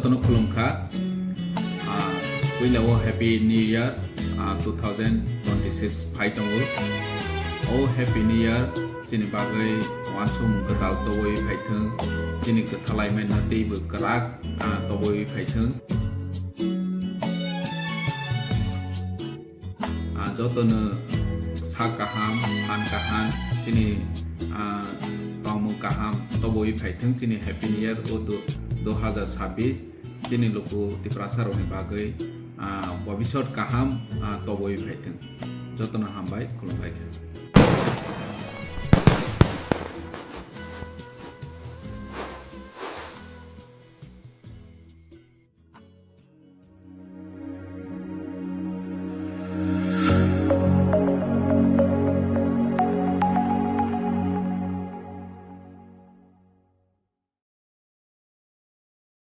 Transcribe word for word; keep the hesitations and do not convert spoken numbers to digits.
Jotono khulumkha. Ah, puila o Happy New Year, ah, two thousand twenty-six phai tongo. O Happy New Year chini bagwi uansukmung kwtal tobwi phaithwng, chini kwthalai manna teibo kwrak, ah, tobwi phaithwng. Ah, jotono sak kaham, phan kaham, chini, ah, tongmung kaham tobwi phaithwng chini Happy New Year o du-, dui hazar sabbish chini luku Tiprasa rokni bagwi, ah, bobisot kaham, ah, tobwi phaithwng. Jotono hambai, khulumbai kha.